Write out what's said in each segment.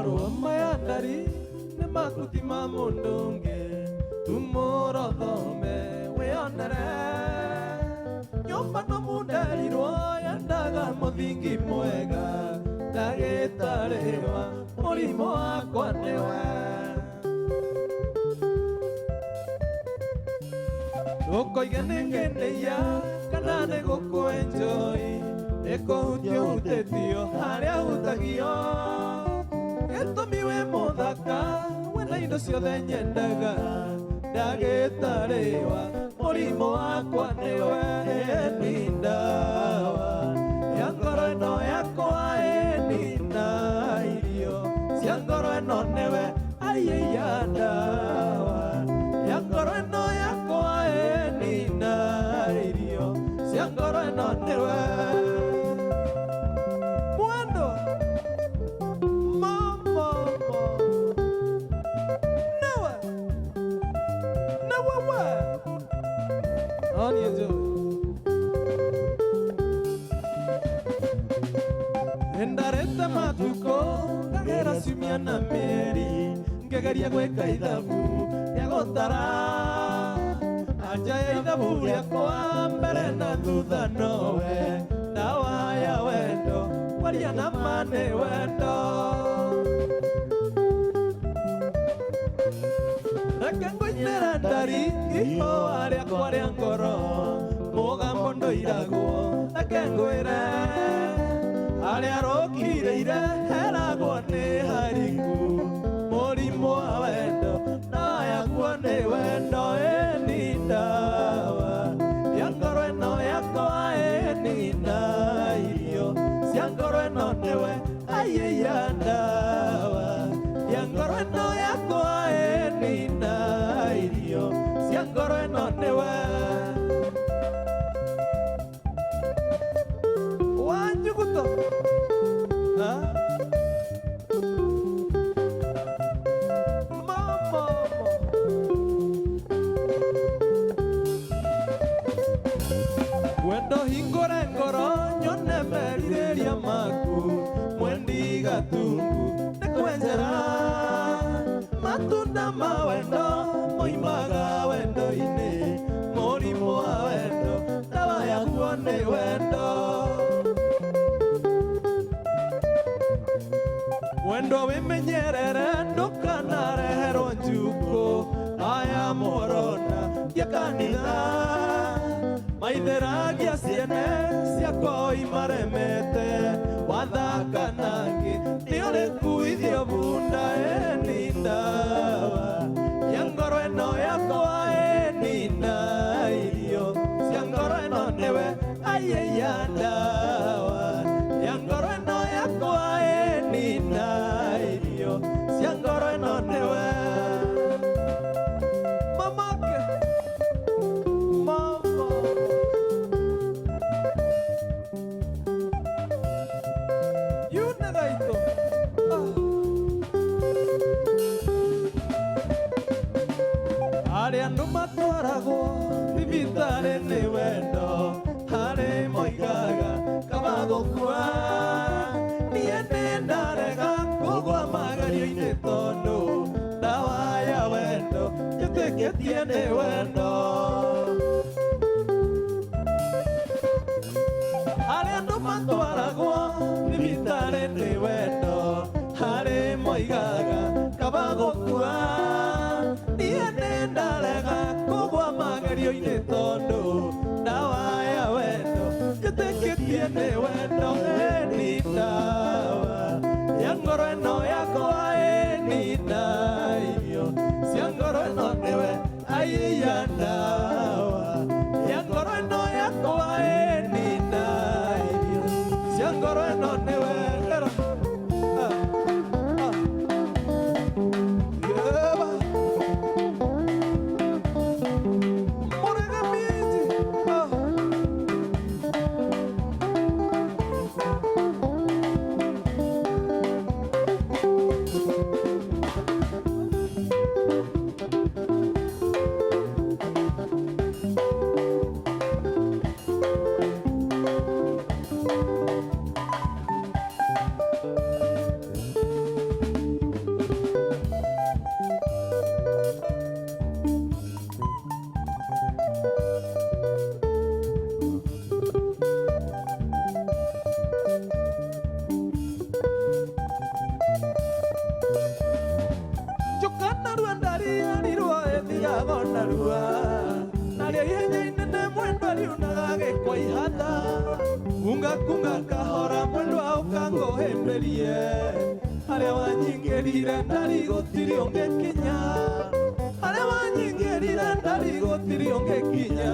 Marũa maya ndari nĩ makuti ma mũndũ ũngĩ, tumũra ũthome wĩonere. Nyũmba nũmu nderirwo yendaga mũthingi mwega, ndagĩtarĩ wa mũrimũ wakwa nĩwe. Ndũkoige nĩ ngĩnĩia kana nĩ gũkũ-enjoy, nĩ kũhutio hutĩtio harĩa hutagio. Gĩtũmi wĩ mũthaka, wĩna indo ciothe nyendaga, ndagĩtarĩ wa mũrimũ wakwa nĩwe. Ĩni ndawa ya ngoro ĩno yakwa, ĩni na irio cia ngoro ĩno nĩwe, aiya ndawa ya ngoro ĩno yakwa, ĩni na irio cia ngoro ĩno nĩwe. Mwendo mama nawe nawe we no niĩ njũĩ ndarĩte matukũ ngagera ciumia na mĩeri ngĩgeria gwĩka ithabu rĩa gũtara anja ya ithabu rĩakwa mbere na thutha nowe ndawa ya wendo kwaria na ma nĩ wendo. Reke ngũinĩre ndari ihũa rĩakwa rĩa ngoro mũgambo ndũiragwo, reke ngwĩre harĩa rũkirĩire heragwo nĩ hariku mũrimũ wa wendo ndawa yakuo nĩ wendo. Ĩni ndawa ya ngoro ĩno yakwa, ĩni na irio cia ngoro ĩno nĩwe, aiya ndawa ya ngoro ĩno yakwa, ĩni na irio cia ngoro ĩno nĩwe. Wanjuguto. Ha? Mama. Wendo hingũre ngoro nyone merirĩria maku, mwendi gatungu nĩ kwenjera matunda ma wendo moimaga wendo-inĩ, mũrimũ wa wendo ndawa yaguo nĩ wendo. Wendo wĩmenyerere ndũkanareherwo njukũ aya morona cia kanitha maitheragia ciene ciakwa imaremete wathaka nangĩ nĩ ũrĩkuithio bunda. Ĩni ndawa ya ngoro ĩno yakwa, ĩni na irio cia ngoro ĩno nĩwe, aiya ndawa ya ngoro ĩno yakwa, ĩni na irio cia ngoro ĩno nĩwe. Mamake mama yune gaito. Ah. Harĩ andũ matwaragwo thibitarĩ nĩ wendo, harĩ moigaga kaba gũkua, niĩ nĩ ndarega kũgwa magerio-inĩ tondũ ndawa ya wendo njĩtĩkĩtie nĩ wendo. Harĩ andũ matwaragwo thibitarĩ nĩ wendo, harĩ moigaga kaba gũkua, niĩ nĩ ndarega kũgwa magerio-inĩ tondũ ndawa ya wendo njĩtĩkĩtie nĩ wendo. Ĩni ndawa ya ngoro ĩno yakwa, ĩni na irio cia ngoro ĩno nĩwe, aiya ndawa ya ngoro ĩno yakwa, ĩni na irio cia ngoro ĩno nĩwe. Era. Ah, ah. Yeba. Mũrege minji. Ah. riũraga narua narĩo ihenya inene mwendwa riunaga gĩkwa ihata kunga kunga kahora mwendwa ũkangũhĩmbĩrie harĩa wanyingĩrire ndari gũtirĩ ũngĩkinya harĩa wanyingĩrire ndari gũtirĩ ũngĩkinya.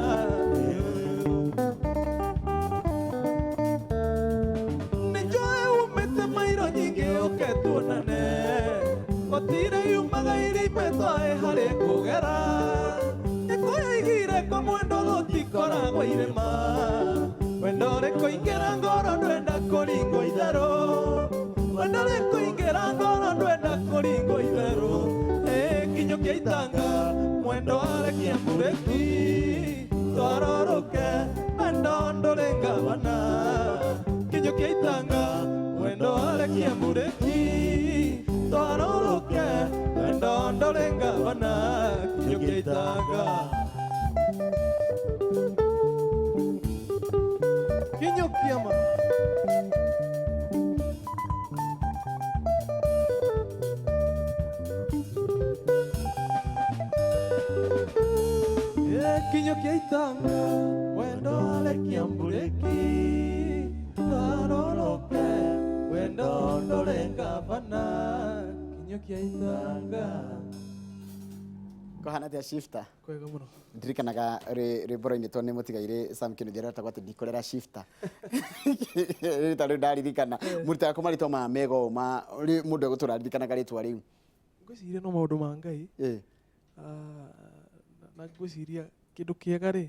Nĩnjũĩ umĩte mairo nyingĩ ũke tuonane gũtirĩ yumaga irimetwo ĩ harĩ kũgera ĩkũyaigire kwa mwendo gũtikoragwo irĩma wendo rĩkũingĩra ngoro ndwenda kũringwo itherũ wendo rĩkũingĩra ngoro ndwenda kũringwo itherũ ĩ kinyũkia itanga mwendo arekia mburĩki twarorũke wendo ndũrĩ ngabana kinyũkia itanga mwendo arekia mburĩki twarorũke wendo ndũrĩ ngabana kinyũkia itanga kinyũkia ma. Kinyũkia itanga wendo arekia mburĩki twarorũke wendo ndũrĩ ngabana kinyũkia itanga. Kũhana atĩa, Shifter? Kwega mũno. Ndirikanaga rwĩmbo rwainĩtwo nĩ mũtigairĩ Sam Kĩnuthia rwetagwo atĩ ndikũrera Shifter. Rĩtwa rĩu ndaririkana mũrutaga kũ marĩtwa maya mega ũũ ma mũndũ egũtũra aririkanaga rĩtwa rĩu? Ngwĩciria no maũndũ ma Ngai. Na ngwĩciria kĩndũ kĩega rĩ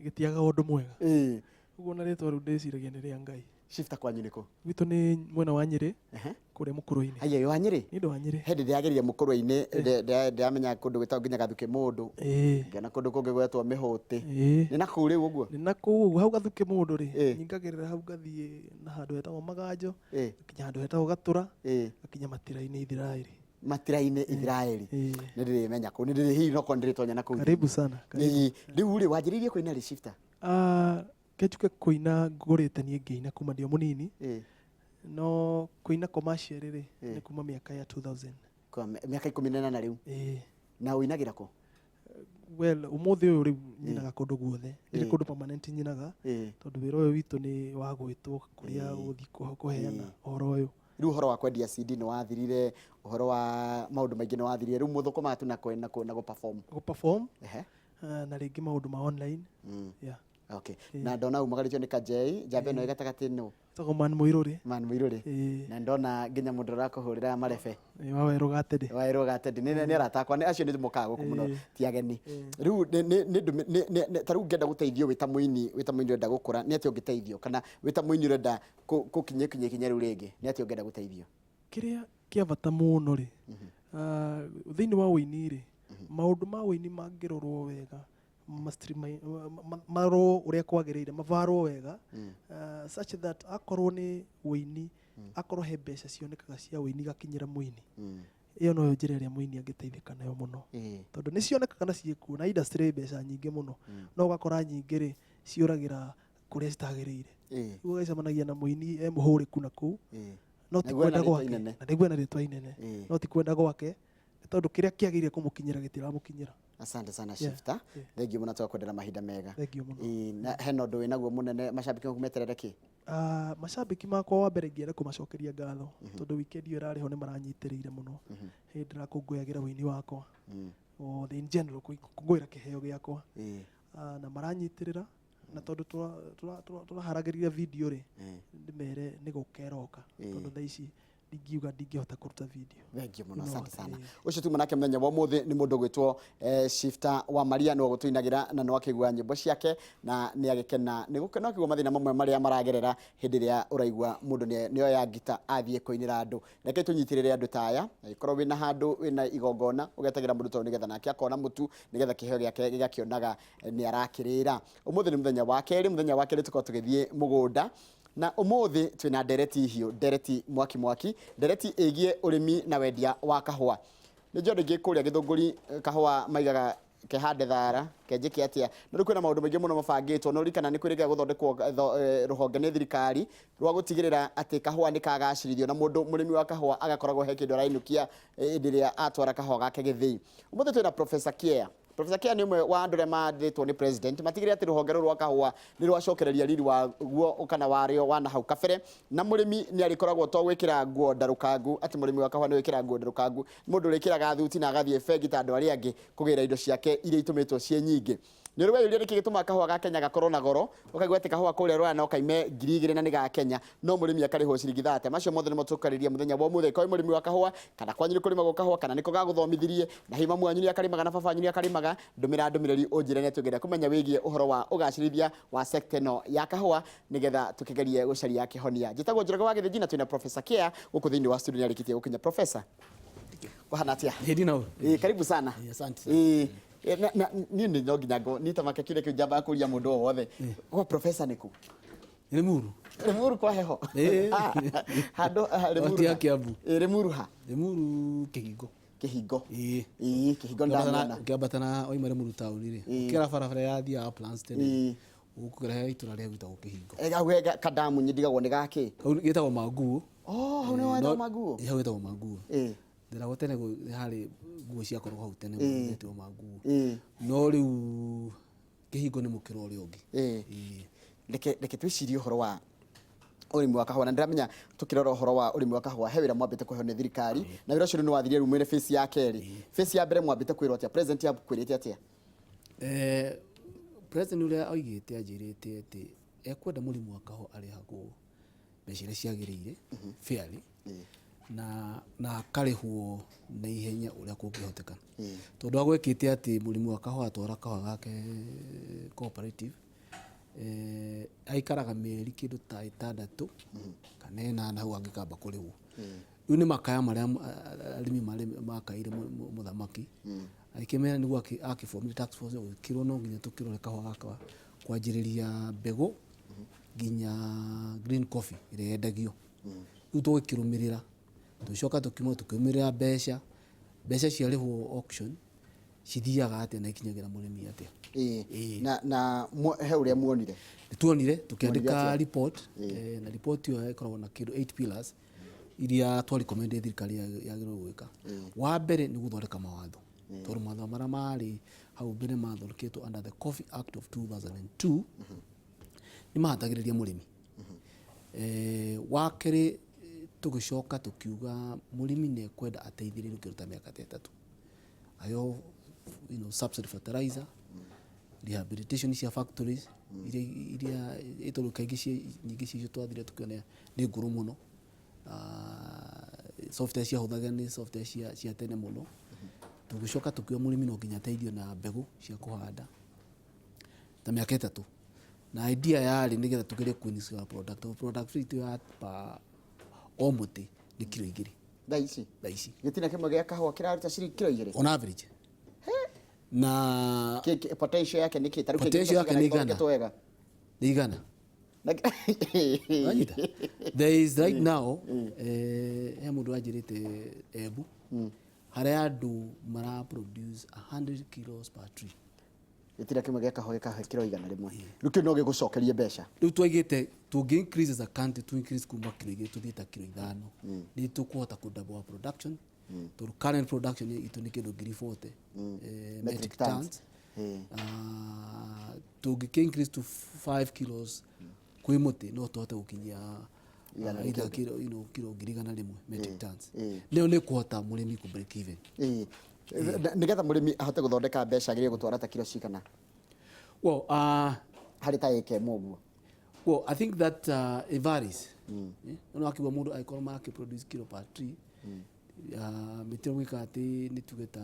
gĩtiagaga ũndũ mwega. Ũguo na rĩtwa rĩu ndĩciragia nĩ rĩa Ngai. Shifter, kwanyu nĩ kũ? Gwitũ nĩ mwena wa Nyĩrĩ kũrĩa mũkũrũ-inĩ. Haya, wa Nyĩrĩ? Nĩ ndũ wa Nyĩrĩ. He hĩndĩ ndĩragerire mũkũrũ-inĩ, ndĩramenya kũndũ gwĩtagwo nginya Gathukĩ mũndũ, ngĩona kũndũ kũngĩ gwetwo Mĩhũtĩ. Nĩ na kũu rĩu ũguo? Nĩ na kũu ũguo hau Gathukĩ mũndũ rĩ, nyingagĩrĩra hau ngathiĩ na handũ hetagwo Maganjo, ngakinya handũ hetagwo Gatũra, ngakinya Matira-inĩ Ithiraĩri. Matira-inĩ Ithiraĩri? Nĩ ndĩrĩmenya kũu, nĩ ndĩrĩ hihi nokorwo nĩ ndĩrĩtonya na kũu. Karibu sana, karibu. Rĩu rĩ, wanjĩrĩirie kũina rĩ, Shifter? Ah, ke njuge kũina ngũrĩte niĩ ngĩina kuma ndĩ o mũnini, no kũina commercial rĩ nĩ kuma mĩaka ya 2000. Kwa mĩaka 18 rĩu? Ĩĩ. Na ũinagĩra kũ? Well, ũmũthĩ ũyũ rĩu nyinaga kũndũ guothe, ndirĩ kũndũ permanent nyinaga, tondũ wĩra ũyũ witũ nĩ wa gwĩtwo kũrĩa ũgũthiĩ kũheana ũhoro ũyũ. Rĩu ũhoro wa kwendia CD nĩ wathirire, ũhoro wa maũndũ maingĩ nĩ wathirire, rĩu mũthũkũmaga tu na gũ perform? Gũ perform na rĩngĩ maũndũ ma online. Yeah. Okay. Na ndona umagarĩtio nĩ Kajei, njamba ĩno ĩ gatagatĩ nũ? Ĩtagwo Man Mũirũrĩ. Man Mũirũrĩ. Ĩĩ. Na ndona nginya mũndũ ũrakũhũrĩra marebe. Ĩĩ, wa Werũ Gatende. Wa Werũ Gatende. Nĩ arata akwa, acio nĩ mokaga gũkũ mũno, ti ageni. Rĩu nĩ ta rĩu ũngĩenda gũteithio wĩ ta mũini, wĩ ta mũini ũrenda gũkũra, nĩ atĩa ũngĩteithio? Kana wĩ ta mũini ũrenda gũkinyia ikinya rĩu rĩngĩ, nĩ atĩa ũngĩenda gũteithio? Kĩrĩa kĩa bata mũno rĩ, thĩinĩ wa ũini rĩ, maũndũ ma ũini mangĩrorwo wega, marorwo ũrĩa kwagĩrĩire, mabarwo wega, such that akorwo nĩ ũini, akorwo he mbeca cionekaga cia ũini igakinyĩra mũini, ĩyo noyo njĩra ĩrĩa mũini angĩteithĩka nayo mũno, tondũ nĩ cionekaga na ciĩkuo na industry mbeca nyingĩ mũno, no ũgakora nyingĩ rĩ ciũragĩra kũrĩa citagĩrĩire. Rĩu ũgacemanagia na mũini e mũhũrĩku na kũu, no ti Nĩguo ena kwenda rĩtwa gwake inene. Na nĩguo ena rĩtwa inene, no ti kwenda gwake, nĩ tondũ kĩrĩa kĩagĩrĩire kũmũkinyĩra gĩtiramũkinyĩra. Asante sana, Shifter. Thengiũ mũno, twakwendera mahinda mega. Thengiũ mũno. Ĩĩ, na hena ũndũ wĩnaguo mũnene macambĩki maku meterere kĩ? Ah, macambĩki makwa, wa mbere ingĩenda kũmacokeria ngatho tondũ weekend ĩyo ĩrarĩ ho nĩ maranyitĩrĩire mũno hĩndĩ ndĩrakũngũyagĩra ũini wakwa, othe in general gũkũngũĩra kĩheo gĩakwa. Ah, na maranyitĩrĩra na tondũ tũraharagĩria video rĩ, ndĩmere nĩ gũka ĩroka, tondũ thaa ici ndingiuga ndingĩhota kũruta video. Thengiũ mũno. No, Asante sana. Ĩĩ. Ũcio tuma nake mũthenya wa ũmũthĩ nĩ mũndũ ũgwĩtwo Shifter wa Maria, nĩwe ũgũtũinagĩra na nĩ wakĩigua nyĩmbo ciake na nĩ agĩkena nĩ gũkena akĩigua mathĩna mamwe marĩa maragerera hĩndĩ ĩrĩa ũraigua mũndũ nĩoya ngita athiĩ kũinĩra andũ. Reke tũnyitĩrĩre andũ ta aya, angĩkorwo wĩna handũ wĩna igongona ũgetagĩra mũndũ ta ũyũ nĩgetha nake akona mũtu nĩgetha kĩheo gĩake gĩgakĩonaga nĩ arakĩrĩra. Ũmũthĩ nĩ mũthenya wa kerĩ, mũthenya wa kerĩ tũkorwo tũgĩthiĩ mũgũnda na ũmũthĩ twĩna ndereti hiũ, ndereti mwaki mwaki, ndereti ĩgiĩ ũrĩmi na wendia wa kahũa. Nĩ njũĩ andũ aingĩ kũrĩa Gĩthũngũri kahũa maigaga Kehande thara kenjĩke atĩa. No rĩu kwĩna maũndũ maingĩ mũno mabangĩtwo, no ririkana nĩ kwĩrĩgĩrĩra gũthondekwo rũhonge nĩ thirikari rwa gũtigĩrĩra atĩ kahũa nĩ kagacĩrithio na mũndũ mũrĩmi wa kahũa agakoragwo he kĩndũ arainũkia hĩndĩ ĩrĩa atwara kahũa gake gĩthĩi. Ũmũthĩ twĩna Professor Kiea. Professor Kiea nĩ ũmwe wa andũ arĩa mathĩtwo nĩ president matigĩrĩre atĩ rũhonge rũrũ rwa kahũa nĩ rwacokereria riri waguo kana warĩo wa na hau kabere, na mũrĩmi nĩ arĩkoragwo to gwĩkĩra nguo ndarũkangu, atĩ mũrĩmi wa kahũa nĩ gwĩkĩra nguo ndarũkangu, nĩ mũndũ ũrĩkĩraga thuti na agathiĩ bengi ta andũ arĩa angĩ kũgĩra indo ciake iria itũmĩtwo ciĩ nyingĩ. Nĩ ũrĩ weyũria nĩkĩ gĩtũmaga kahũa ga Kenya gakorwo na goro, ũkaigua atĩ kahũa kũrĩa Rũraya no kaime 2000 na nĩ ga Kenya, no mũrĩmi akarĩhwo ciringi 30. Macio mothe nĩmo tũkarĩria mũthenya wa ũmũthĩ. Angĩkorwo wĩ mũrĩmi wa kahũa, kana kwanyu nĩ kũrĩmagwo kahũa, kana nĩko gagũthomithirie, na hihi mamu wanyu nĩ akarĩmaga na baba wanyu nĩ akarĩmaga, ndũmĩra ndũmĩrĩri ũnjĩre nĩ tũngĩenda kũmenya wĩgiĩ ũhoro wa ũgacĩrithia wa sector ĩno ya kahũa, nĩgetha tũkĩgerie gũcaria kĩhonia. Njĩtagwo Njoroge wa Gĩthĩnji na twĩna Professor Kea gũkũ thĩinĩ wa studio, nĩ arĩkĩtie gũkinya. Professor, kũhana atĩa? Hĩndĩ na Ĩĩ, karibu sana. Asante sana. Ĩĩ, niĩ nĩ no nginya niĩ ta make kĩrĩa kĩu njambaga kũria mũndũ o wothe. Gwa professor nĩ kũ? Limuru. Limuru kwa heho. Ĩĩ. Ah, handũ Limuru. Oti ya Ha? Kiambu. Ĩĩ, Limuru ha? Limuru Kĩhingo. Kĩhingo. Ĩĩ. Ĩĩ, Kĩhingo ndamona. Ũkĩambata na waima Limuru taũni rĩ. Ĩĩ. Ũkĩra barabara yathiaga Uplands tene. Ĩĩ. Ũkũgera he itũra rĩa gwĩtagwo Kĩhingo. Hau he kadamu ndigagwo nĩ gakĩ? Kau gĩtagwo Manguo. Oh, hau nĩho hetagwo Manguo? Hau hetagwo Manguo. Ĩĩ. Ndĩragwo tene harĩ nguo ciakoragwo hau tene Ĩĩ. hetagwo Manguo. Ĩĩ. No rĩu Kĩhingo nĩ mũkĩra ũrĩa ũngĩ. Ĩĩ. Ĩĩ. Reke twĩcirie ũhoro wa ũrĩmi wa kahũa, na ndĩramenya tũkĩrora ũhoro wa ũrĩmi wa kahũa he wĩra mwambĩte kũheo nĩ thirikari, na wĩra ũcio rĩu nĩ wathirire, rĩu mwĩna phase ya kerĩ. Phase ya mbere mwambĩte kwĩrwo atĩa? President akwĩrĩte atĩa? President ũrĩa oigĩte anjĩrĩte atĩ ekwenda mũrĩmi wa kahũa arĩhagwo mbeca iria ciagĩrĩire fairly, na akarĩhwo na ihenya ũrĩa kũngĩhoteka, tondũ agwĩkĩte atĩ mũrĩmi wa kahũa atwara kahũa gake cooperative, aikaraga mĩeri kĩndũ ta 6 kana 8 hau angĩkamba kũrĩhwo. Rĩu nĩ makaya marĩa arĩmi makaire mũthamaki agĩkĩmera nĩguo akĩbomire task force gũgĩkĩrwo no nginya tũkĩrore kahũa gaka kwanjĩrĩria mbegũ nginya green coffee ĩrĩa yendagio. Rĩu tũgĩkĩrũmĩrĩra, tũgĩcoka tũkiuma tũkĩrũmĩrĩra mbeca ciarĩhwo auction cithiaga atĩa na ikinyagĩra mũrĩmi atĩa. Ĩĩ. Na he ũrĩa muonire? Nĩtuonire tũkĩandĩka Muonire atĩa? report, na report ĩyo ĩkoragwo na kĩndũ 8 pillars iria twa recommend thirikari yagĩrĩirwo gwĩka. Wa mbere nĩ gũthondeka mawatho, tondũ mawatho marĩa marĩ hau mbere mathondeketwo under the Coffee Act of 2002 nĩ mahatagĩrĩria mũrĩmi. Wa kerĩ tũgĩcoka tũkiuga mũrĩmi nĩ ekwenda ateithĩrĩrio kĩndũ ta mĩaka ta 3, aheo subsidy fertilizer, rehabilitation cia factories iria tondũ kaingĩ nyingĩ ciacio twathire tũkĩona nĩ ngũrũ mũno. Software ciahũthagĩra nĩ software cia tene mũno. Tũgĩcoka tũkiuga mũrĩmi no nginya ateithio na mbegũ cia kũhanda ta mĩaka 3, na idea yarĩ nĩgetha tũgerie ku increase our product. Productivity ya pa o mũtĩ nĩ kiro 2 thaa ici. Thaa ici. Gĩtina kĩmwe gĩa kahũa kĩraruta ciringi kiro 2 on average. Na Potential yake nĩ kĩ? Ta rĩu Potential yake nĩ igana. gĩthondeketwo wega. Nĩ igana. Wanyita? There is right now, he mũndũ wanjĩrĩte Embu harĩa andũ mara produce 100 kilos per tree. Gĩtina kĩmwe gĩa kahũa gĩkahe kiro 100. Rĩu kĩu no gĩgũcokerie mbeca. Rĩu twaigĩte tũngĩ increase as a country, to increase kuma kiro 2 tũthiĩ ta kiro 5, nĩ tũkũhota kũ double our production, tondũ current production itũ nĩ kĩndũ ngiri 40 metric metric tons. tons. Tũngĩkĩ increase to 5 kilos kwĩ mũtĩ no tũhote gũkinyia Igana either rĩkĩndũ. kiro, kiro 100,000 metric tons. Ĩĩ. Nĩyo nĩ kũhota mũrĩmi kũ break even. Ĩĩ. Nĩgetha mũrĩmi ahote gũthondeka mbeca agĩrĩire gũtwara ta kiro cigana? Well, harĩ ta ĩka ĩmwe ũguo. Well, I think that it varies. No akiuga mũndũ angĩkorwo marakĩ produce kilo per tree, mĩtĩ ĩyo gwĩka atĩ nĩ tuge ta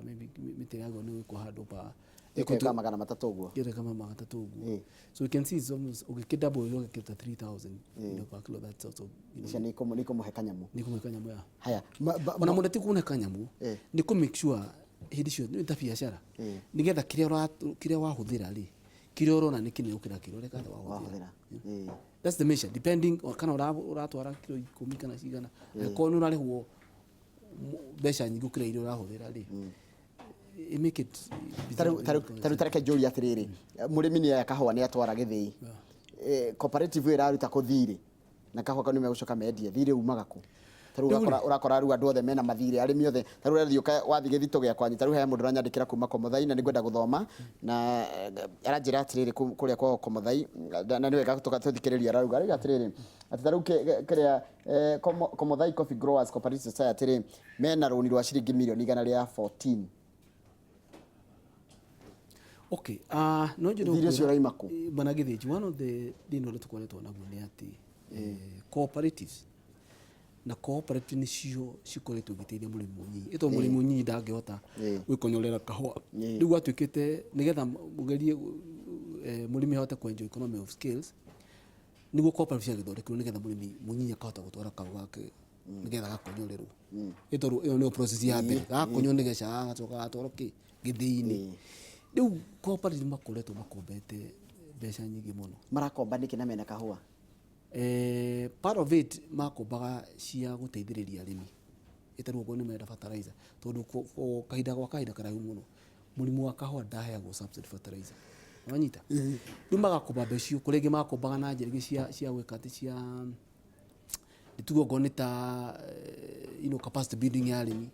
maybe mĩtĩ ĩrĩa yagĩrĩirwo nĩ gwĩkwo handũ pa Ĩka ĩka 300 ũguo. Ĩka kama 300 ũguo. So you can see it's almost ũgĩkĩ double ũgĩkĩ ta 3000 per kilo, that's also Icio nĩ ikũmũhe kanyamũ. Nĩ ikũmũhe kanyamũ ya. Haya, Ona mũndũ ti kũmũhe kanyamũ, nĩ kũ make sure hĩndĩ ciothe nĩ ta biacara. Nĩgetha kĩrĩa wahũthĩra rĩ, kĩrĩa ũrona nĩ kĩnene gũkĩra kĩrĩa ũreka wahũthĩra. Wahũthĩra. That's the measure, depending on kana ũratwara kiro 10 kana cigana. Angĩkorwo nĩ ũrarĩhwo mbeca nyingĩ gũkĩra iria ũrahũthĩra rĩ, Make it Tarĩu tareke njũrie atĩrĩrĩ, mũrĩmi nĩ oya kahũa nĩ atwara gĩthĩi. Cooperative ĩyo ĩraruta kũ thirĩ? Na kahũa kau nĩ megũcoka mendie, thirĩ umaga kũ? Tarĩu ũgakora ũrakora rĩu andũ othe mena mathirĩ, arĩmi othe. Tarĩu ũrathiĩ wathiĩ gĩthitũ gĩa kwanyu, tarĩu he mũndũ ũranyandĩkĩra kuma Komothai na nĩngwenda gũthoma na aranjĩra atĩrĩrĩ kũrĩa kwao Komothai, na nĩ wega tũthikĩrĩrie arauga. Arauga atĩrĩrĩ, atĩ tarĩu kĩrĩa Komothai Coffee Growers Cooperative Society rĩ, mena rũni rwa ciringi mirioni 114. Okay, no njĩre Thirĩ ũcio ũraima kũ? Bwana Gĩthĩnji, one of the thĩna ũrĩa tũkoretwo naguo nĩ atĩ cooperatives na cooperative nĩcio cikoretwo igĩteithia mũrĩmi mũnyinyi. Ĩ tondũ mũrĩmi mũnyinyi ndangĩhota gwĩkonyorera kahũa. Rĩu gwatuĩkĩte nĩgetha mũgerie mũrĩmi ahote kũ enjoy economy of scales, nĩguo cooperative ciagĩthondekirwo nĩgetha mũrĩmi mũnyinyi akahota gũtwara kahũa gake nĩgetha gakonyorerwo. Ĩ tondũ ĩyo nĩyo process ya mbere, gakonywo nĩgetha gagacoka gatwarwo kĩ gĩthĩi-inĩ. Rĩu cooperative makoretwo makombete mbeca nyingĩ mũno. Marakomba nĩkĩ na mena kahũa? Part of it makombaga cia gũteithĩrĩria arĩmi. Ĩ ta rĩu okorwo nĩ marenda fertilizer, tondũ kahinda gwa kahinda karaihu mũno mũrĩmi wa kahũa ndaheagwo subsidy fertilizer. Wanyita? Rĩu magakomba mbeca icio, kũrĩ angĩ makombaga na njĩra ingĩ cia gwĩka atĩ cia nĩ tuge okorwo nĩ ta capacity building ya arĩmi,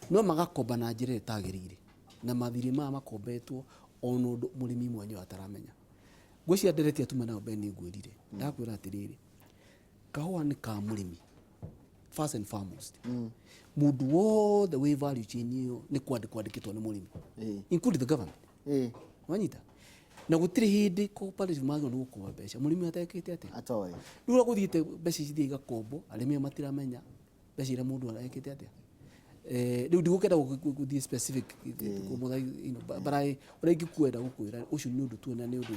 no magakomba na njĩra ĩrĩa ĩtagĩrĩire, na mathirĩ maya makombetwo ona ũndũ mũrĩmi mwenyewe ataramenya. Ngwĩciria ndereti ĩrĩa tuma nayo mbere nĩ ngwĩrire, ndakwĩra atĩrĩrĩ, kahũa nĩ ka mũrĩmi first and foremost. Mũndũ wothe wĩ value chain ĩyo nĩ kwandĩkwo andĩkĩtwo nĩ mũrĩmi, including the government. Wanyita? Na gũtirĩ hĩndĩ cooperative magĩrĩirwo nĩ gũkomba mbeca mũrĩmi atekĩte atĩa? Atoĩ. Rĩu ũrĩa gũthiĩte mbeca ici ithiĩ igakombwo, arĩmi matiramenya mbeca iria mũndũ arekĩte atĩa. Rĩu ndigũkĩenda gũthiĩ specific kũmũtha, but I, ũrĩa ingĩkwenda gũkwĩra ũcio nĩ ũndũ tuona nĩ ũndũ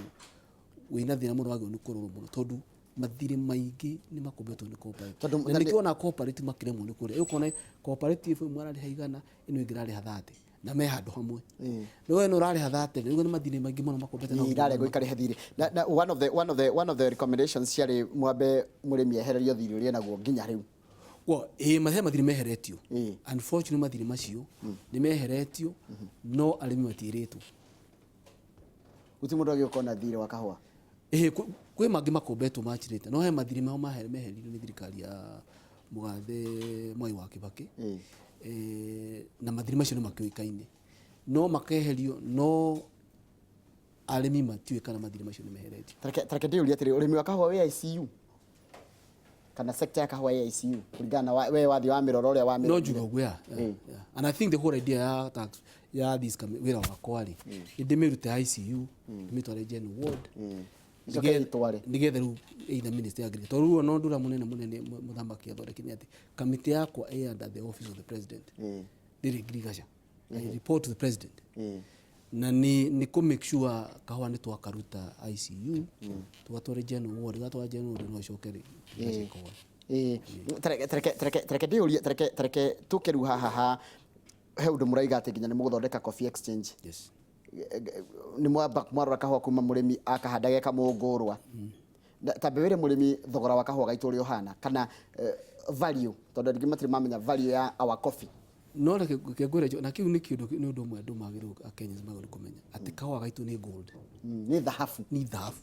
wĩna thĩna mũno wagĩrĩirwo nĩ kũrorwo mũno tondũ mathirĩ maingĩ nĩ makombetwo nĩ cooperative. Tondũ Na nĩkĩo wona cooperative makĩremwo nĩ kũrĩha. Ũkona cooperative ĩmwe ararĩha 100, ĩno ĩngĩ ĩrarĩha 30 na me handũ hamwe. No we no ũrarĩha 30, rĩu nĩ mathirĩ maingĩ mũno makombete na Iraregwo ikarĩha thirĩ. Na one of the recommendations ciarĩ mwambe mũrĩmi ehererio thirĩ ũrĩa enaguo nginya rĩu. Well, he mathirĩ meheretio. Unfortunately mathirĩ macio nĩ meheretio no arĩmi matiĩrĩtwo. Gũtirĩ mũndũ agĩũka ona thirĩ wa kahũa. Kwĩ mangĩ makombetwo machirĩte no he mathirĩ mao meheririo nĩ thirikari ya mũgathe Mwai wa Kibaki. Na mathirĩ macio nĩ makĩũĩkaine no makeherio no arĩmi matiũĩ kana mathirĩ macio nĩ meheretio. Tareke ndĩyũrie atĩrĩ, ũrĩmi wa kahũa wĩ ICU? Kana sector ya kahũa ĩ ICU kũringana na we wathiĩ wa mĩrora ũrĩa wa No njuge ũguo, yeah. And I think the whole idea ya tax ya this wĩra wakwa rĩ, nĩ ndĩmĩrute ICU, ndĩmĩtware general ward. Icoke ĩtware. Nĩgetha rĩu either ministry ya agriculture, tondũ rĩu ona ũndũ ũrĩa mũnene mũnene mũthamaki athondekire nĩ atĩ kamĩtĩ yakwa ĩ under the office of the president. Ndĩrĩ ngirigaca. I report to the president. Na nĩ kũ make sure kahũa nĩ twakaruta ICU, tũgatware general ward, gatwara general ward no ĩcoke rĩ, ngirigaca ĩkoe. Tareke ndĩyũrie, tareke tũke rĩu haha ha he ũndũ mũraiga atĩ nginya nĩ mũgũthondeka coffee exchange. Yes. Nĩ mwamba mwarora kahũa kuma mũrĩmi akahanda ge kamũngũrwa. Ta wĩre mũrĩmi thogora wa kahũa gaitũ ũrĩa ũhana kana value, tondũ andũ aingĩ matirĩ mamenya value ya our coffee. No reke ngwĩre na kĩu nĩ kĩndũ nĩ ũndũ ũmwe andũ magĩrĩirwo Kenyans magĩrĩirwo kũmenya atĩ kahũa gaitũ nĩ gold. Nĩ thahabu. Nĩ thahabu.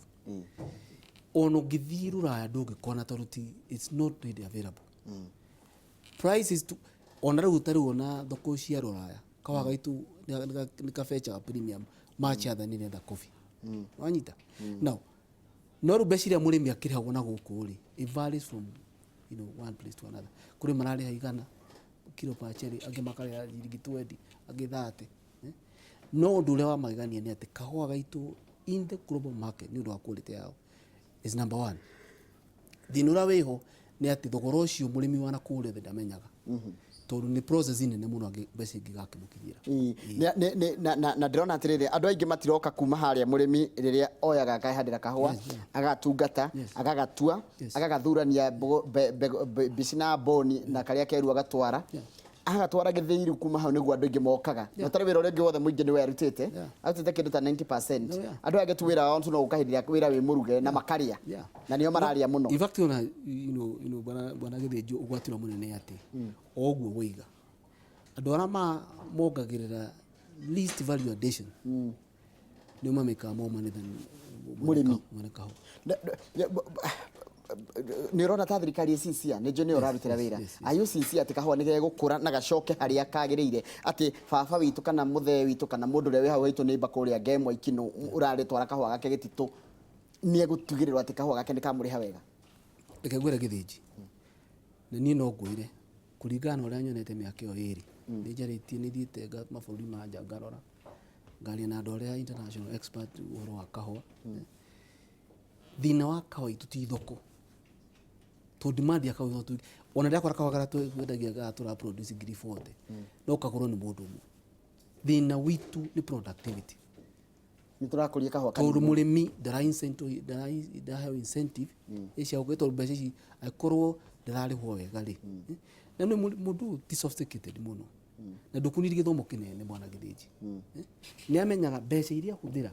Ona ũngĩthiĩ Rũraya ndũngĩkona tondũ ti it's not really available. Prices tu ona rĩu ta rĩu ona thoko cia Rũraya kahũa gaitũ nĩ kafetchaga premium much other than any other coffee. Wanyita? Now no rĩu mbeca iria mũrĩmi akĩrĩhagwo na gũkũ rĩ, it varies from one place to another. Kũrĩ mararĩha 100 kilo per cherry, angĩ makarĩha ciringi 20, angĩ 30. No ũndũ ũrĩa wa magegania nĩ atĩ kahũa gaitũ in the global market nĩ ũndũ wa quality yao is number one. Thĩna ũrĩa wĩho nĩ atĩ thogora ũcio mũrĩmi wa nakũrĩa thĩ ndamenyaga. Tondũ nĩ process nene mũno mbeca ingĩgakĩmũkinyĩra. Na ndĩrona atĩrĩrĩ, andũ aingĩ matiroka kuma harĩa mũrĩmi rĩrĩa oyaga akahandĩra kahũa, agatungata, agagatua, agagathurania mbici na mboni na karĩa keru agatwara. Agatwara gĩthĩi rĩu kuma hau nĩguo andũ aingĩ mokaga. Na ũtarĩ wĩra ũrĩa ũngĩ wothe mũingĩ nĩwe arutĩte. Arutĩte kĩndũ ta 90%. Andũ aya angĩ tu wĩra wao tu no gũka hĩndĩ ĩrĩa wĩra wĩ mũruge na makarĩa. Na nĩo mararĩa mũno. In fact, ona, bwana Gĩthĩnjũ, ũgwati ũrĩa mũnene atĩ, o ũguo woiga, andũ arĩa mongagĩrĩra least value addition nĩo mamĩkaga more money than Mũrĩmi. mwene kahũa. Nä å rona ta thirikari ä sincere nä njå nä å rarutĩra wĩra. Yes. Are you sincere atä kahũa nä gegũkũra na gacoke harĩa kagĩrĩire, atĩ baba witũ kana mũthee witũ kana mũndũ ũrĩa wĩ hau haitũ nĩ kũrĩa ngemwa ikinũ ũrarĩtwara kahũa gake gĩtitũ nĩ egũtigĩrĩrwo atĩ kahũa gake nĩ kamũrĩha wega? Reke ngwĩre, Gĩthĩnji, na niĩ no ngwĩre kũringana na ũrĩa nyonete mĩaka ĩyo ĩrĩ nĩ njarĩtie, nĩ thiĩte mabũrũri ma nja, ngarora, ngaria na andũ arĩa international expert ũhoro wa kahũa. Thĩna wa kahũa itũ ti thoko, tondũ demand ya kahũa tu ona ndakora kahũa karĩa twendagia gara tũra produce 40,000 no kagũrwo nĩ mũndũ ũmwe. Thĩna witũ nĩ productivity. Nĩ tũrakũria kahũa Tondũ kanini. Mũrĩmi ndaraheo incentive cia gũkũ, tondũ mbeca ici angĩkorwo ndararĩhwo wega rĩ, na nĩ mũndũ ũyũ ti sophisticated mũno na ndũkunirie gĩthomo kĩnene, bwana Gĩthĩnji. Nĩ amenyaga mbeca iria ahũthĩra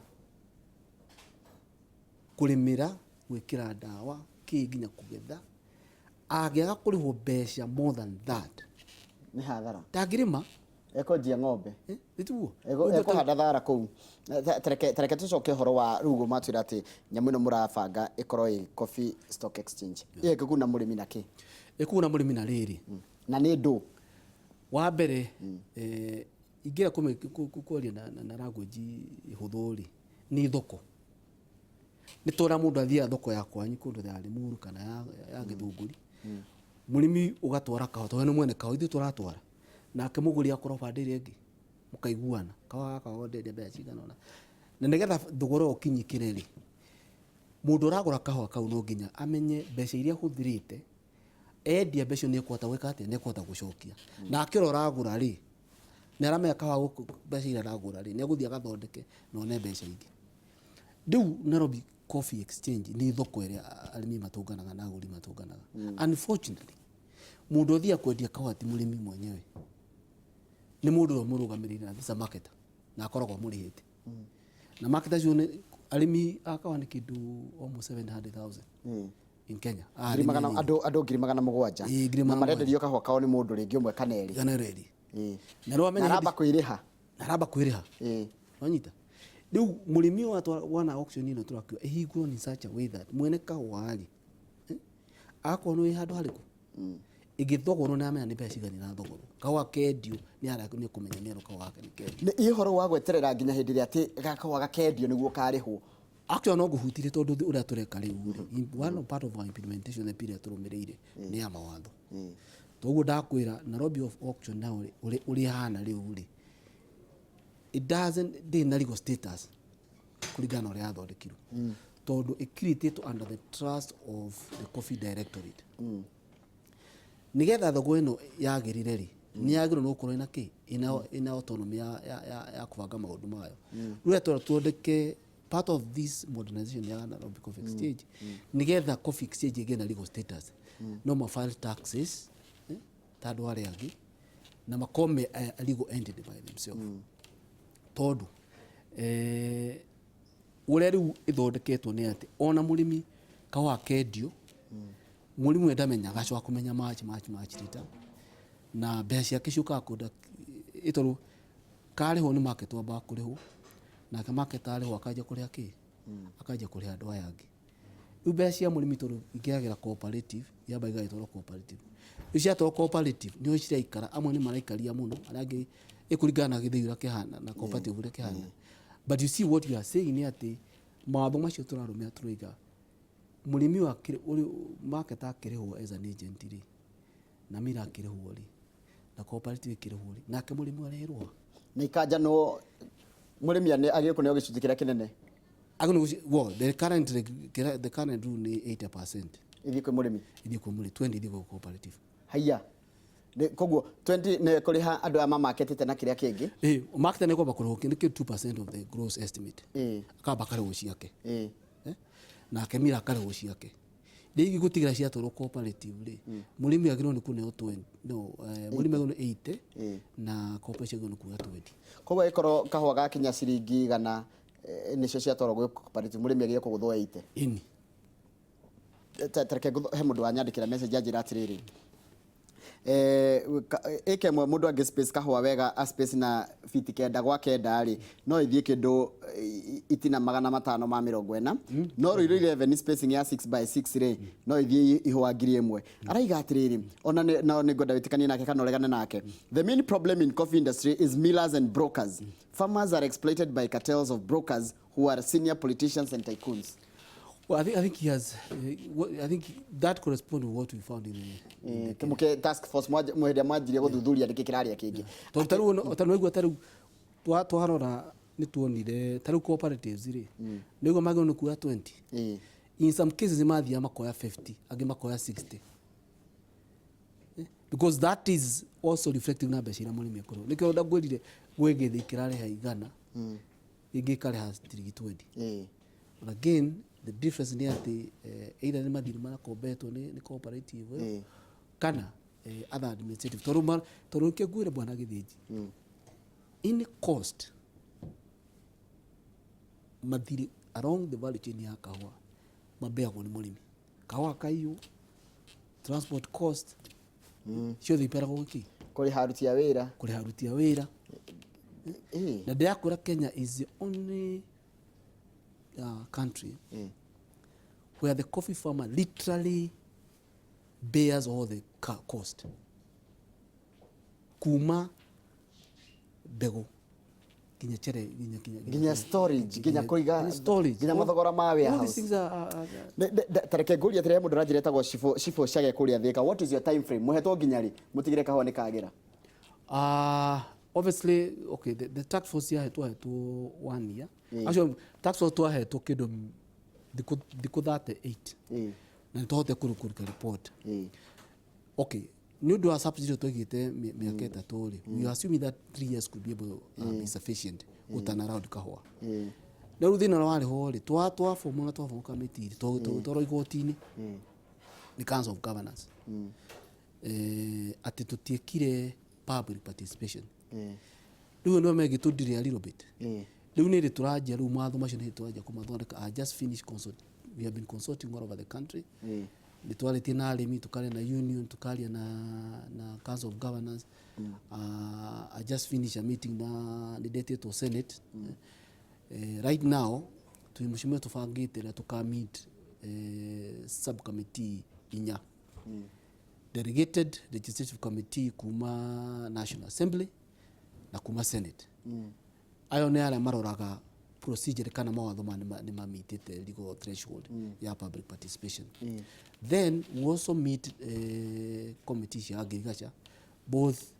kũrĩmĩra, gwĩkĩra ndawa, kĩ nginya kũgetha, angĩaga kũrĩhwo mbeca more than that, Nĩ hathara. Ndangĩrĩma. Ekwenjia ng'ombe. Eh, nĩtiguo? Ekũhanda thara kũu. Tareke tũcoke ũhoro wa rĩu ũguo matwĩra atĩ nyamũ ĩno mũrabanga ĩkorwo ĩ Coffee Stock Exchange. Ĩyo ĩngĩguna mũrĩmi na kĩ? Ĩkũguna mũrĩmi na rĩrĩ. Na nĩ ndũ? Wa mbere, ingĩenda kwaria na language hũthũ rĩ, nĩ thoko. Nĩ tũrĩa mũndũ athiaga thoko ya kwanyu kũndũ ya Limuru kana ya Gĩthũngũri, mũrĩmi ũgatwara kahũa, tondũ we nĩ mwene kahũa, ithuĩ tũratwara, nake mũgũri akorwo bande ĩrĩa ĩngĩ, mũkaiguana kahũa gaka wenderia mbeca cigana ũna, na nĩgetha thogora ũyũ ũkinyĩkĩre rĩ, mũndũ ũragũra kahũa kau no nginya amenye mbeca iria ahũthĩrĩte endia mbeca nĩ ekũhota gwĩka atĩa, nĩ ekũhota gũcokia. Nake ũrĩa ũragũra rĩ, nĩ aramenya kahũa gũkũ mbeca iria aragũra rĩ, nĩ egũthiĩ agathondeke na one mbeca ingĩ. Rĩu Nairobi Coffee Exchange nĩ thoko ĩrĩa arĩmi matũnganaga na agũri matũnganaga. Unfortunately, mũndũ ũthiaga kwendia kahũa ti mũrĩmi mwenyewe, nĩ mũndũ ũrĩa ũmũrũgamĩrĩire, na this a marketer, na akoragwo amũrĩhĩte. Na marketer acio nĩ arĩmi a kahũa nĩ kĩndũ almost 700,000 in Kenya. Ah, Ngiri arĩmi magana anini. Andũ 700,000. Ĩĩ, ngiri Na magana marenderio kahũa kao nĩ mũndũ rĩngĩ ũmwe kana erĩ. Kana reri. Na rĩu Na wamenya aramba kwĩrĩha. Na aramba kwĩrĩha. Wanyita rĩu mũrĩmi ũyũ wana auction ĩno tũrakiuga ĩhingũrwo in such a way that mwene kahũa rĩ, akorwo nĩ wĩ handũ harĩkũ ĩgĩthogorwo, nĩ amenya nĩ mbeca cigana irathogorwo kahũa kendio, nĩ ara nĩ kũmenya nĩ kahũa gake nĩ kendio. Nĩ ũhoro wa gweterera nginya hĩndĩ ĩrĩa atĩ gakahũa gakendio nĩguo karĩhwo. Actually, no ngũhutirie, tondũ ũrĩa tũreka rĩu rĩ, one of part of our implementation, the period tũrũmĩrĩire nĩ ya mawatho. Toguo ndakwĩra Nairobi of auction now rĩ, ũrĩa ĩhana rĩu rĩ, it doesn't, ndĩrĩ na legal status kũringana na ũrĩa yathondekirwo, tondũ ĩcreatĩtwo under the trust of the Coffee Directorate. Nigetha thoko ĩno yagĩrĩre rĩ, nĩ yagĩrĩirwo nĩ gũkorwo ĩna kĩ, ĩna autonomy ya kũbanga maũndũ mayo. Rĩu twara tuondeke part of this modernization ya Nairobi Coffee Exchange, nigetha Coffee Exchange ĩgĩe na legal status, no ma file taxes, ta andũ arĩa angĩ, na makorwo me a legal entity by themselves, tondũ ũrĩa rĩu ĩthondeketwo nĩ atĩ ona mũrĩmi kahũa kendio, mũrĩmi we ndamenyaga, acoka kũmenya much much much later, na mbeca ciake ciũkaga kũnda ĩ, tondũ karĩhwo nĩ market, wambaga kũrĩhwo, nake market arĩhwo akanjia kũrĩha kĩ, akanjia kũrĩha andũ aya angĩ. Rĩu mbeca cia mũrĩmi, tondũ ingĩagĩra cooperative, yamba igagĩtwarwo cooperative. Rĩu ciatwarwo cooperative nĩho ciraikara, amwe nĩ maraikaria mũno, arĩa angĩ ĩkũringana na gĩthĩi ũrĩa kĩhana na cooperative ũrĩa kĩhana. But you see, what you are saying nĩ atĩ mawatho macio tũrarũmĩra, tũroiga mũrĩmi ũyũ ũrĩ market akĩrĩhwo as an agent rĩ, na mira akĩrĩhwo rĩ, na cooperative ĩkĩrĩhwo rĩ, nake mũrĩmi arĩhĩrwo. Na ikanjanwo mũrĩmi agĩrĩirwo kũneo gĩcunjĩ kĩrĩa kĩnene. Well, the current rule nĩ 80% Ithiĩ kwĩ mũrĩmi. Ithiĩ kwĩ mũrĩmi, 20 ithiĩ kwĩ cooperative. Haiya. Koguo 20 nĩ kũrĩha andũ aya mamaketete na kĩrĩa kĩngĩ. Marketer nĩ kwamba kũrĩhwo kĩndũ kĩu 2% of the gross estimate. Akamba akarĩhwo ciake. Eh? Nake mira akarĩhwo ciake. Rĩu gũtigĩra ciatwarwo cooperative rĩ, mũrĩmi agĩrĩirwo nĩ kũneo 20, no, mũrĩmi agĩrĩirwo nĩ 80 na cooperative agĩrĩirwo nĩ kuoya 20. Koguo ĩkorwo kahũa gakinya ciringi 100, nĩcio ciatwarwo gwĩ cooperative, mũrĩmi agĩrĩirwo kũgũthwo 80. Ĩni. Tareke he mũndũ wanyandĩkĩra message anjĩra atĩrĩrĩ, Ĩka ĩmwe mũndũ angĩ space kahũa wega a space na fiti 9 gwa 9 rĩ, no ithiĩ kĩndũ itina 540, no Ruiru 11 spacing ya 6 by 6 rĩ, no ithiĩ ihũa 1000. Araiga atĩrĩrĩ, ona no nĩ ngwenda wĩtĩkanie nake kana ũregane nake: "The main problem in coffee industry is millers and brokers. Farmers are exploited by cartels of brokers who are senior politicians and tycoons." Well, I think he has, I think that corresponds with what we found in the Muke task force hĩndĩ ĩrĩa mwanjirie gũthuthuria nĩkĩ kĩrarĩa kĩngĩ. Tondũ tarĩu tarĩu waigua, tarĩu twarora nĩ tuonire tarĩu cooperatives rĩ, nĩguo magĩrĩirwo nĩ kuoya 20. In some cases mathiaga makoya 50, angĩ makoya 60. Because that is also reflective na mbeca iria mũrĩmi ekũrĩhwo. Nĩkĩo ndangwĩrire gwĩ gĩthĩi kĩrarĩha 100, gĩngĩ ĩkarĩha ciringi 20. But again, the difference nĩ atĩ either nĩ mathirĩ marakombetwo nĩ cooperative ĩyo, kana other administrative, tondũ tondũ nĩkĩo ngwĩre, bwana Gĩthĩnji, any cost, mathirĩ along the value chain ya kahũa mabeagwo nĩ mũrĩmi. Kahũa kaiyũ, transport cost ciothe iperagwo gĩkĩ? Kũrĩha aruti a wĩra. Kũrĩha aruti a wĩra. Na ndĩrakwĩra, Kenya is the only country where the coffee farmer literally bears all the cost, kuma mbegũ nginya chere, nginya Nginya storage, nginya kũiga nginya storage, nginya mathogora ma all these warehouse. things are Tareke ngũrie atĩrĩ, he mũndũ ũranjĩra etagwo Cibũ Cage kũrĩa Thĩka: what is your time frame mũhetwo nginya rĩ mũtigĩre kahũa nĩ kagĩra? Obviously, okay, the task force yahetwo hetwo one year. Actually, task force twahetwo kĩndũ thikũ 38 na nĩtũhote kũruta report. Okay, nĩ ũndũ wa subsidy twaigĩte mĩaka 3 rĩ, we are assuming that 3 years could be able be sufficient gũ turn around kahũa. Na rĩu thĩna ũrĩa warĩ ho rĩ, twabomwo na twabomwo kamĩtĩ rĩ, twarwo igoti-inĩ nĩ Council of Governors atĩ tũtiekire public participation. Rĩu nĩo megĩtũndire a little bit. Rĩu nĩ rĩ tũranjia, rĩu mawatho macio nĩ tũranjia kũmathondeka. I just finished consult, we have been consulting all over the country. Nĩ twarĩtie na arĩmi, tũkaria na union, tũkaria na Council of Governors. I just finished a meeting na nĩ ndetĩtwo Senate. Right now twĩ mũcemanio tũbangĩte na tũka meet subcommittee inya: delegated legislative committee kuma National Assembly na kuma Senate. Ayo nĩ arĩa maroraga procedure kana mawatho ma nĩ mamitĩte legal threshold ya public participation. Then we also meet committee cia agriculture, both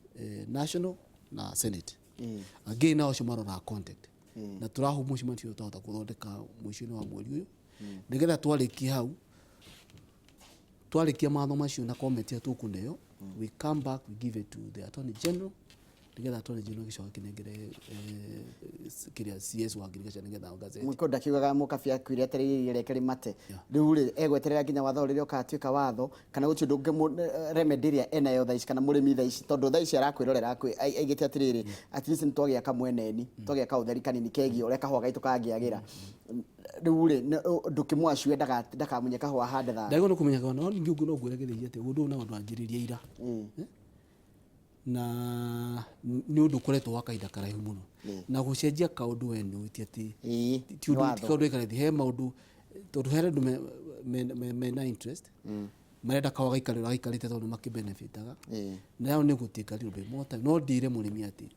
national na Senate. Again, nao acio maroraga content, na tũrahu mũcemanio ũcio twahota kũthondeka mũico-inĩ wa mweri ũyũ, nĩgetha twarĩkia hau, twarĩkia mawatho macio na comment ĩrĩa tũkũneo, we come back, we give it to the Attorney General, nĩgetha Attorney General gĩcoka kĩnengere kĩrĩa CS wa Agriculture nĩgetha gazette. Mũkũ ndakiugaga mũkabi akuire etereire rĩake rĩmate. Rĩu rĩ, egweterera nginya watho rĩrĩa ũkatuĩka watho, kana gũtirĩ ũndũ ũngĩ remedy ĩrĩa enayo thaa ici, kana mũrĩmi thaa ici, tondũ thaa ici arakwĩrorera aigĩte atĩrĩrĩ, at least nĩ twagĩa kamweneni, twagĩa kaũtheri kanini kegiĩ ũrĩa kahũa gaitũ kangĩagĩra. Rĩu rĩ, ndũkĩmwacue ndakamunye kahũa hande thaa. Ndagĩrĩirwo nĩ kũmenya, no ningĩ ũguo no ngwĩre, gĩthĩi, atĩ ũndũ ũyũ no ndwanjĩrĩria ira. Eh? Na nĩ ũndũ ũkoretwo wa kahinda karaihu mũno, na gũcenjia kaũndũ we nĩ ti atĩ ti nĩ ũndũ ti watho. Kaũndũ ĩkaraithi he maũndũ, tondũ he andũ mena interest, marenda kahũa gaikare ũrĩa gaikarĩte tondũ nĩ makĩbenefitaga. Nayo nĩ gũtĩka little bit more time, no ndĩre mũrĩmi atĩ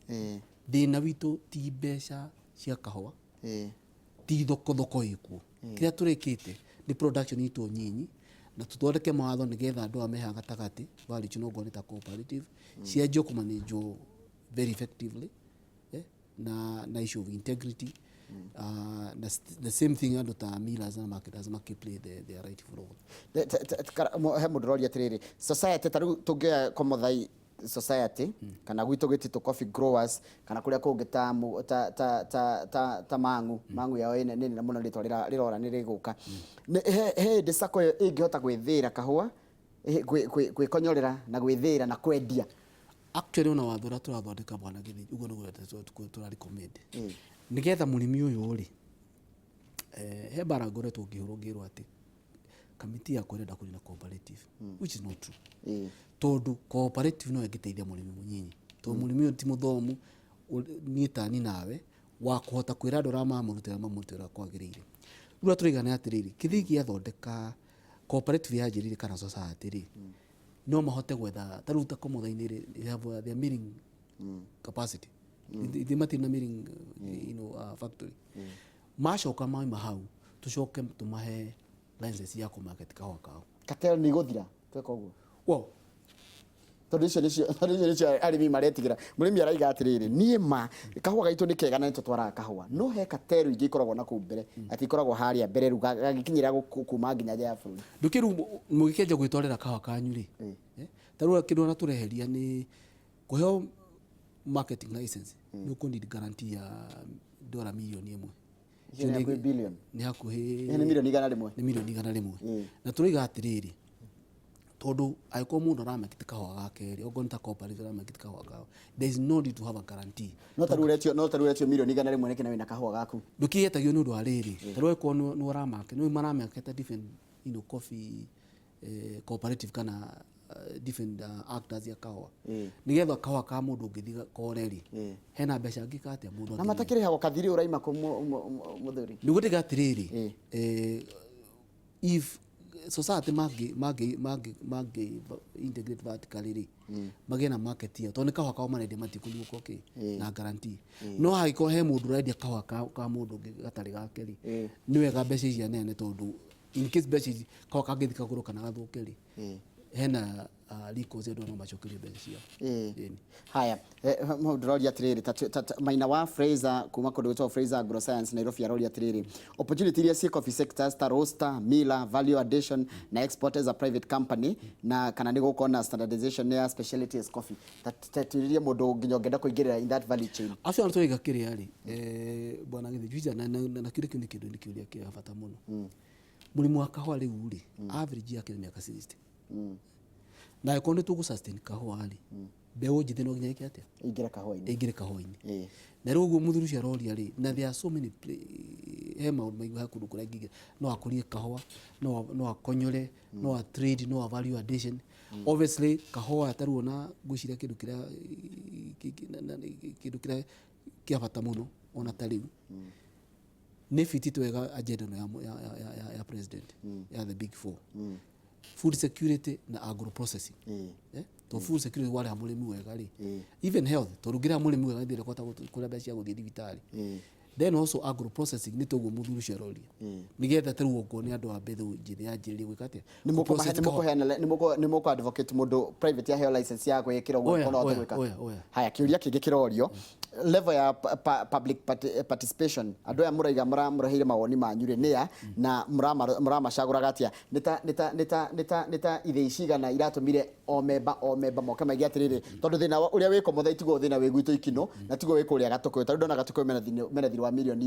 thĩna witũ ti mbeca cia kahũa, ti thoko, thoko ĩkuo. Kĩrĩa tũrĩkĩte nĩ production itũ nyinyi, na tũthondeke mawatho nĩgetha andũ aya mehaha gatagatĩ value chain, okorwo nĩ ta cooperative, cianjie kũmanĩnjwo very effectively, na issue of integrity, na the same thing andũ ta millers na marketers maki play their rightful role. He mũndũ ũroria atĩrĩrĩ, society ta rĩu tũngĩoya Komothai society kana gwitũ gĩtitũ coffee growers, kana kũrĩa kũngĩ ta ta Mang'u yao ĩne nĩ nene mũno, rĩtwa rĩrora nĩ rĩgũka. He hĩndĩ sacco ĩyo ĩngĩhota gwĩthĩra kahũa, gwĩkonyorera na gwĩthĩra na kwendia? Actually, ona watho ũrĩa tũrathondeka, bwana Gĩthĩnji, ũguo nĩguo tũra recommend, nĩgetha mũrĩmi ũyũ rĩ, he mbara ngoretwo ngĩhũrwo ngĩrwo atĩ Kamiti yakwa ĩrenda kũnina cooperative, which is not true. Tondũ cooperative no ĩngĩteithia mũrĩmi mũnyinyi, tondũ mũrĩmi ũyũ ti mũthomu niĩ tani nawe wa kũhota kwĩra andũ arĩa mamũrutĩra mamũrutĩra kwagĩrĩire. Rĩu ũrĩa tũraiga nĩ atĩrĩrĩ, kĩthii gĩathondeka cooperative yanjĩrĩire kana society rĩ, no mahote gwetha ta rĩu ta Komotha-inĩ rĩ, they have their milling capacity. Ithuĩ matirĩ na milling factory. Macoka mauma hau, tũcoke tũmahe license ya kũmarket kahũa kao. Cartel nĩ igũthira tweka ũguo? Well, Tondũ icio nĩcio arĩmi maretigĩra. Mũrĩmi araiga atĩrĩrĩ, niĩ ma kahũa gaitũ nĩ kega na nĩ tũtwaraga kahũa, no he cartel ingĩ ikoragwo na kũu mbere, atĩ ikoragwo harĩa mbere rĩu gagĩkinyĩra kuma nginya nja ya bũrũri. Ndũkĩ rĩu mũgĩkĩanjia gwĩtwarĩra kahũa kanyu rĩ, ta rĩu kĩndũ ona tũreheria nĩ kũheo marketing license, nĩ ũkũ need guarantee ya dola 1 million. Icio nĩ hakuhĩ billion. Nĩ hakuhĩ. Ĩyo nĩ 100 million. Nĩ 100 million. Na tũroiga atĩrĩrĩ, tondũ angĩkorwo mũndũ aramarket kahũa gake rĩ, okorwo nĩ ta cooperative aramarket kahũa kao, there is no need to have a guarantee. No ta rĩu ũretio 100 million nĩkĩ na wĩna kahũa gaku? Ndũkĩetagio nĩ ũndũ wa rĩrĩ, ta rĩu angĩkorwo nĩ ũramarket, nĩ maramarket different coffee cooperative kana different actors ya kahũa, nĩgetha kahũa ka mũndũ ũngĩthiĩ kore rĩ, hena mbeca angĩka atĩa mũndũ Na matakĩrĩhagwo kathirĩ ũraima kũ mũthuri? Nĩguo ndĩga atĩrĩrĩ, if society mangĩ integrate vertically rĩ, magĩe na market yao, tondũ nĩ kahũa kao marendia, matikũnyuo kĩ na guarantee. No hangĩkorwo he mũndũ ũrendia kahũa ka mũndũ ũngĩ gatarĩ gake rĩ, nĩ wega mbeca ici aneane, tondũ in case mbeca ici kahũa kangĩthiĩ kagũrwo kana gathũke rĩ, hena recourse, andũ no macokerio mbeca ciao. Ĩni. Haya, mũndũ ndĩroria atĩrĩrĩ, Maina wa Fraser kuma kũndũ gwĩtagwo Fraser Agroscience Nairobi aroria atĩrĩrĩ, opportunity iria ciĩ coffee sectors ta roaster, miller, value addition na export as a private company, na kana nĩ gũkorwo na standardization ya specialties coffee. Ta twĩrĩrie mũndũ nginya ũngĩenda kũingĩrĩra in that value chain. Acio ona tũraiga kĩrĩa rĩ, bwana Gĩthĩnji, na kĩũria kĩu nĩ kĩndũ, nĩ kĩũria kĩa bata mũno. Mũrĩmi wa kahũa rĩu rĩ, average yake nĩ mĩaka 60, na angĩkorwo nĩ tũgũ sustain kahũa rĩ, mbeũ njĩthĩ no nginya ĩke atĩa? Ingĩre kahũa-inĩ. Ĩingĩre kahũa-inĩ. Na rĩu ũguo mũthuri ũcio aroria rĩ, na there are so many he maũndũ maingĩ, he kũndũ kũrĩa angĩingĩra, no akũrie kahũa, no akonyore, no a trade, no a value addition. Obviously kahũa ta rĩu ona ngwĩciria kĩndũ kĩrĩa kĩa bata mũno ona ta rĩu nĩ fitĩte wega agenda ĩno ya president ya the big four, food security na agro processing. To food security warĩha mũrĩmi wega rĩ, even health, tondũ ũngĩrĩha mũrĩmi wega nĩ kũhota kũrĩa mbeca cia gũthiĩ thibitarĩ. Then also agro processing, nĩ toguo mũthuri ũcio aroria, nĩgetha ta rĩu okorwo nĩ andũ a mbeũ njĩthĩ yanjĩrĩrie gwĩka atĩa? Nĩ Kũ-process nĩ kahũa. Nĩ mũkũ advocate mũndũ private aheo license ya gwĩkĩra ũguo? Oya, no ahote oya, gwĩka. Oya, oya. Haya, kĩũria kĩngĩ kĩrorio, level ya public participation, andũ aya mũraiga mũraheire mawoni manyu rĩ, nĩa na mũramacagũraga atĩa? Nĩ ta ithĩi cigana iratũmire o memba moke maige atĩrĩrĩ, tondũ thĩna ũrĩa wĩ Komotha tiguo thĩna wĩ gwitũ Ikinũ, na tiguo wĩ kũrĩa Gatũkũyũ? Tarĩu ndona Gatũkũyũ mena thirĩ wa 18 million.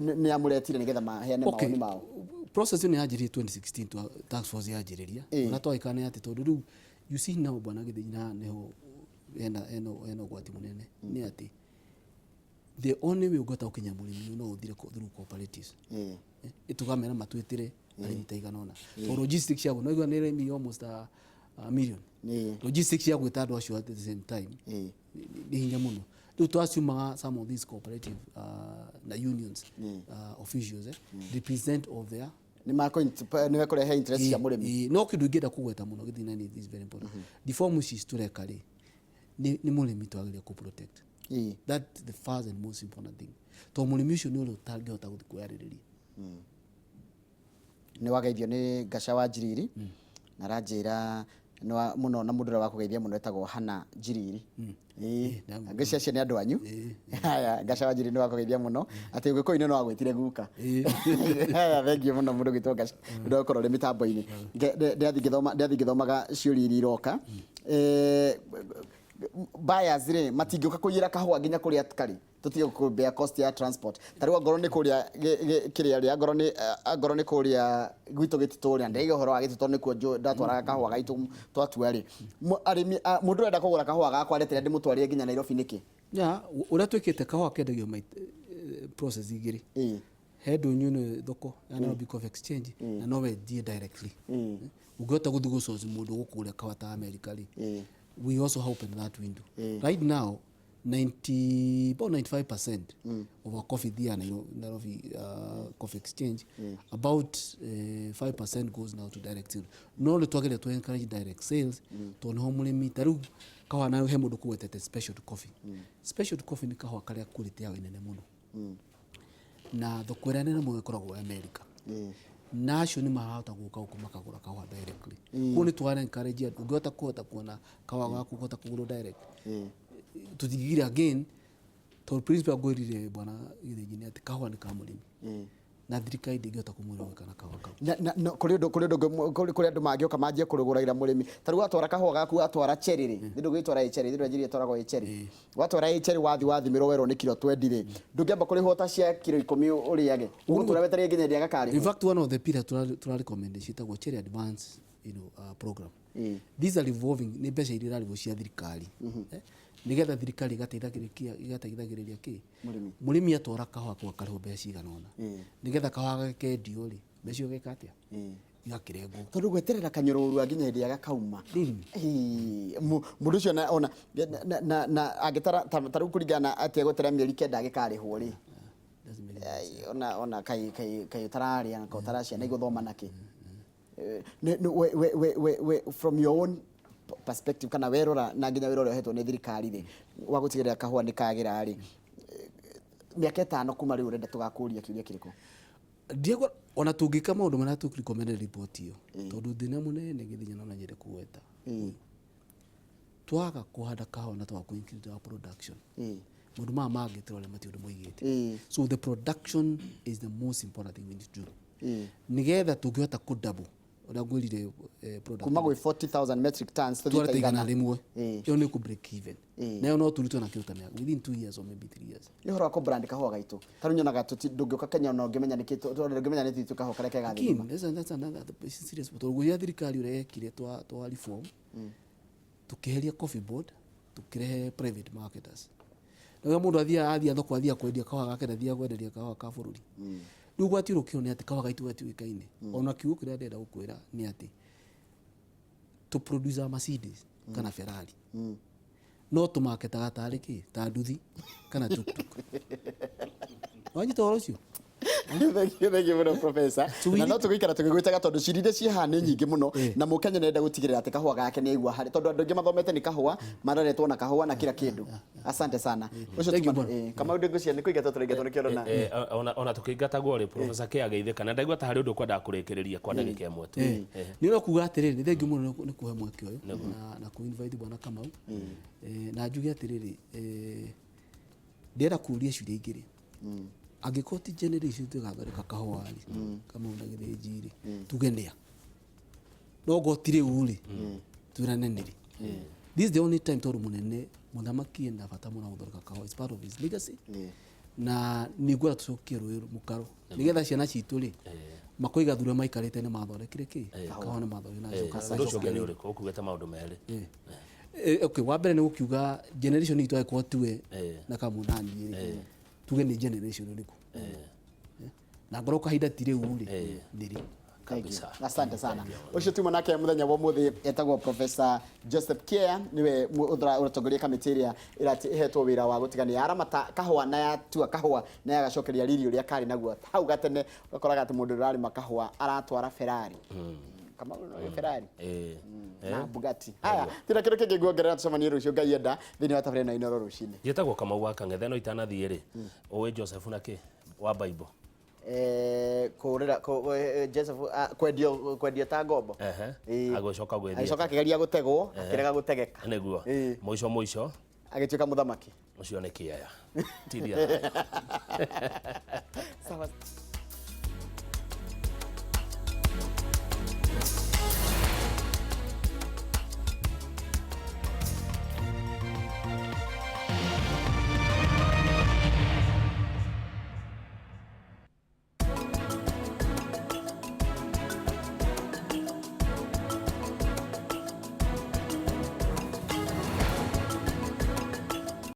Nĩ amũretire nĩgetha maheane mawoni mao? Process ĩyo nĩ yanjĩrĩirie 2016, task force yanjĩrĩria na twagĩkana atĩ tondũ rĩu, you see now, bwana Gĩthĩnji, na nĩho hena ũgwati mũnene, nĩ atĩ the only way ũngĩhota gũkinya mũrĩmi ũyũ no ũthire through cooperatives. Tũkamera matwĩtĩre arĩmi ta igana ũna, tondũ logistics ciaguo no igua nĩ arĩmi almost a million. Logistics cia gwĩta andũ acio at the same time nĩ hinya mũno. Rĩu twasiumaga some of these cooperative na unions officials represent of their Nĩ mekũrehe interest cia mũrĩmi. Ĩĩ, no kĩndũ ingĩenda kũgweta mũno gĩthina nĩ, this is very important, reform ici tũreka rĩ, nĩ mũrĩmi twagĩrĩire kũ protect. That the first and most important thing, tondũ mũrĩmi ũcio nĩ ũrĩa ũtangĩhota gũthiĩ kwĩyarĩrĩria. Nĩ wageithio nĩ Ngaca wa Njiriri, na aranjĩra nĩ wa mũno, na mũndũ ũrĩa wakũgeithia mũno etagwo Hana Njiriri. Ĩĩ, ngĩcia acio nĩ andũ anyu. Haya, Ngaca wa Njiriri nĩ wakũgeithia mũno, atĩ ũgĩkũyũ-inĩ no agwĩtire guka. Haya, thengiũ mũno mũndũ gwĩtwo Ngaca nĩ ũndũ wa gũkorwo ũrĩ mĩtambo-inĩ. Ndĩrathiĩ ngĩthomaga ciũria iria iroka. Buyers rĩ, matingĩũka kũiyĩra kahũa nginya kũrĩa karĩ, tũtige kũbea cost ya transport. Ta rĩu angorwo nĩ kũrĩa kĩrĩa rĩ, angorwo nĩ kũrĩa gwitũ Gĩtitũ rĩ, ndĩraiga ũhoro wa Gĩtitũ nĩkuo ndatwaraga kahũa gaitũ twatua rĩ, arĩmi mũndũ ũrenda kũgũra kahũa gakwa aretere ndĩmũtwarĩre nginya Nairobi nĩkĩ? Ya ũrĩa twĩkĩte, kahũa kendagio process igĩrĩ. He ndũnyũ ĩno thoko ya Nairobi Coffee Exchange na no wendie directly. Ũngĩhota gũthiĩ gũsource mũndũ gũkũrĩa kahũa ta America rĩ, we also open that window. Right now 90, about 95% of our coffee there Nairobi Coffee Exchange, about 5% goes now to direct sales. No nĩ twagĩrĩire to encourage direct sales tondũ nĩho mũrĩmi ta rĩu kahũa na he mũndũ kũgwetete special coffee. Special coffee nĩ kahũa karĩa quality yayo nene mũno na thoko ĩrĩa nene mũno ĩkoragwo America na acio nĩ marahota gũka gũkũ makagũra kahũa directly. Koguo nĩ twara encourage andũ ũngĩhota kũhota kuona kahũa gaku kũhota kũgũrwo direct tũtingĩgira again tondũ principal ngwĩrire bwana Gĩthĩnji nĩ atĩ kahũa nĩ ka mũrĩmi na thirikari ndĩngĩhota kũmwĩra gwĩka na kahũa kau. Na kũrĩ ũndũ kũrĩ ũndũ kũrĩ andũ mangĩũka manjie kũrũgũragĩra mũrĩmi ta rĩu watwara kahũa gaku watwara cherry rĩ nĩ ndũgĩtwara ĩ cherry ndũranjirie ĩtwaragwo ĩ cherry watwara ĩ cherry wathi wathimĩrwo werwo nĩ kiro 20 rĩ ndũngĩamba kũrĩhwo ta cia kiro 10 ũrĩage ũgũtũra wetereire nginya hĩndĩ ĩrĩa In gakarĩhwo. fact, one of the pillars tura recommend ciĩtagwo cherry advance program. These are revolving nĩ mbeca iria irarĩhwo cia thirikari. Nĩgetha thirikari ĩgateithagĩrĩria kĩ mũrĩmi atwara kahũa kau akarĩhwo mbeca cigana ũna nĩgetha kahũa gake kendio rĩ mbeca icio geka atĩa igakĩrengwo. Tondũ gweterera kanyũrũrua nginya hĩndĩ ĩrĩa gakauma. Ĩĩ, mũndũ ũcio ona na angĩtara ta rĩu kũringana na atĩ egweterera mĩeri 9 agĩkarĩhwo rĩ. Doesn't make sense. Ai, ona kai ũtararĩa na ũtaraciana igũthoma nakĩ. We from your own perspective kana werora na nginya wĩra ũrĩa ũhetwo nĩ thirikari rĩ wa gũtigĩrĩra kahũa nĩ kagĩra rĩ mĩaka 5 kuma rĩu ũrenda tũgakũria kĩũria kĩrĩkũ? Ndiegwa ona tũngĩka maũndũ marĩa tũ recommended report ĩyo tondũ thĩna mũnene Gĩthĩnja no nyende kũgweta twaga kũhanda kahũa na twaga kũ increase our production maũndũ maya mangĩ tũrarĩa matirĩ ũndũ moigĩte. So the production is the most important thing we need to do nĩgetha tũngĩhota kũ double ũrĩa ngwĩrire product kuma gwĩ 40,000 metric tons tũthiĩ twarete ta igana 100. Rĩmwe ĩyo nĩ kũ break even nayo no tũrutwo na kĩndũ ta mĩaka within 2 years or maybe 3 years. Nĩ ũhoro wa kũ-brand kahũa gaitũ ta rĩu nyonaga ndũngĩũka Kenya ona ũngĩmenya nĩkĩ ndũngĩmenya nĩ titũ kahũa karĩa kega thĩ Again, ng'ima. that's another serious tondũ ngwĩciria thirikari ũrĩa yekire twa reform tukĩheria coffee board tukĩrehe private marketers na mũndũ athia thoko athia kwendia kahũa gake ndathiaga kwenderia kahũa ka bũrũri. Rĩu ũgwati ũrĩa ũkĩho nĩ atĩ kahũa gaitũ gatiũĩkaine ona kiugo kĩrĩa ndĩrenda gũkwĩra nĩ atĩ tũ produce Mercedes kana Ferrari no tũmaketaga tarĩ kĩ ta nduthi kana tuktuk wanyita ũhoro ũcio. Thank you mũno professor. So we Na no need- tũgũikara tũgĩgwĩtaga tondũ ciri iria ciĩ haha nĩ nyingĩ mũno na mũkenya nĩarenda gũtigĩrĩra atĩ kahũa gake nĩ aigua harĩ tondũ andũ aingĩ mathomete nĩ kahũa mareretwo na kahũa na kila kĩndũ. Asante sana. Ũcio Thank you, tuma bwana. Kamau ndĩngũcia nĩ kũingatwo tũraingatwo nĩkĩo ndona. Ona tũkĩingatagwo rĩ professor kĩ ageithĩka na ndaigua ta harĩ ũndũ ũkwendaga kũrĩkĩrĩria kwa ndagĩka ĩmwe tu. Nĩ ũrĩa kuga atĩrĩrĩ nĩ thengiũ mũno nĩ kũhe mweke ũyũ na kũ invite bwana Kamau. Na njuge atĩrĩrĩ ndĩrenda kũria ciũria igĩrĩ angĩkorwo ti generation tũgathondeka kahũa rĩ Kamau na Gĩthĩnji rĩ tuge nĩa no ngorwo ti rĩu rĩ twĩrane nĩ rĩ. This is the only time tondũ mũnene mũthamaki ena bata mũno wa gũthondeka kahũa. It's part of his legacy na nĩ ngwenda tũcokie rũĩ mũkaro nĩgetha ciana citũ rĩ makoiga thura maikarĩte nĩ mathondekire kĩ kahũa nĩ mathondekire na Ũndũ ũcio ũngĩ nĩ ũrĩkũ ũkugĩte maũndũ merĩ? Okay, wa mbere nĩ gũkiuga generation itũ angĩkorwo tiwe na kamunani rĩ tuge nĩ generation ĩrĩkũ na ngorwo kahinda ti rĩu rĩ nĩ rĩ. Thank you. Kabisa. Asante sana. Ũcio tuma nake mũthenya wa ũmũthĩ etagwo Professor Joseph Kea niwe ũratongoria kamĩtĩ ĩrĩa ĩrati ĩhetwo wĩra wa gũtiga nĩ yaramata kahũa na yatua kahũa na yagacokeria riri ũrĩa karĩ naguo hau gatene ũgakoraga atĩ mũndũ ũrarĩma kahũa aratwara Ferrari. Kamau no Ferrari na Bugatti. Haya, tina kĩndũ kĩngĩ nguongerera tũcemanie rũciũ Ngai enda thĩinĩ wa tabarĩra ĩno Inooro rũcinĩ. Njĩtagwo Kamau wa Kang'ethe no itanathiĩ rĩ ũĩ Joseph na kĩ wa Bible? Kũrĩra Joseph kwendio ta ngombo. Agĩcoka gwĩthiĩ Agĩcoka akĩgeria gũtegwo akĩrega gũtegeka. Nĩguo mũico mũico Agĩtuĩka mũthamaki. Ũcio nĩ kĩaya tithia. Sawa.